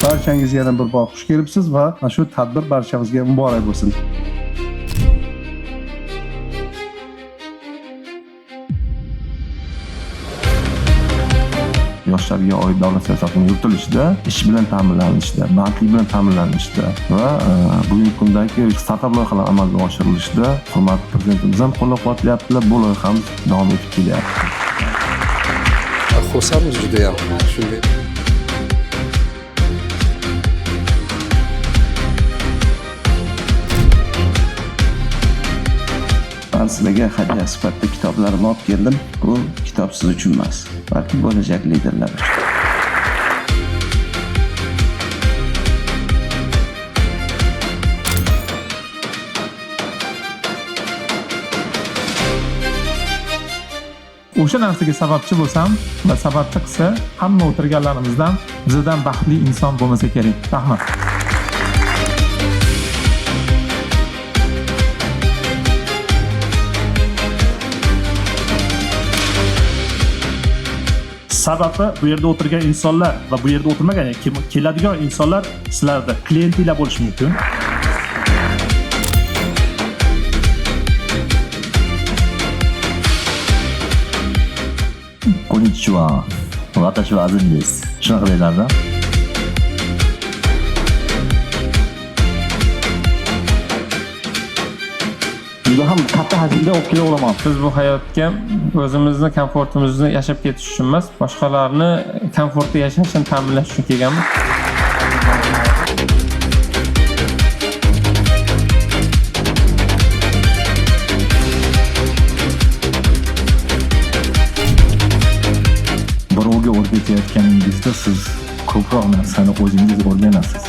Barchangiz yana bir bor xush kelibsiz va mana shu tadbir barchamizga muborak bo'lsin. Yoshlarga oid davlat siyosatining yuritilishida, ish bilan ta'minlanishda, bandlik bilan ta'minlanishda va bugungi kundagi startap loyihalar amalga oshirilishida hurmatli prezidentimiz ham qo'llab-quvvatlayaptilar. Bu loyihamiz davom etib kelyapti. Xursandmiz judayam shunday. Man sizlarga hadya sifatida kitoblarimni olib keldim. Bu kitob siz uchun emas, balki bo'lajak liderlar uchun. O'sha narsaga sababchi bo'lsam va sababchi qilsa, hamma o'tirganlarimizdan bizdan baxtli inson bo'lmasa kerak. Rahmat. Sababi bu yerda o'tirgan insonlar va bu yerda o'tirmagan, yani keladigan insonlar sizlarda klientinglar bo'lishi mumkin. Konnichiwa. Watashi wa Azim desu. Shunaqa deyiladi. Juda ham katta hajmda olib kela olaman. Biz bu hayotga o'zimizni komfortimizni yashab ketish uchun emas, boshqalarni komfortda yashashini ta'minlash uchun kelganmiz. Birovga o'rgatayotganingizda siz ko'proq narsani o'zingiz o'rganasiz.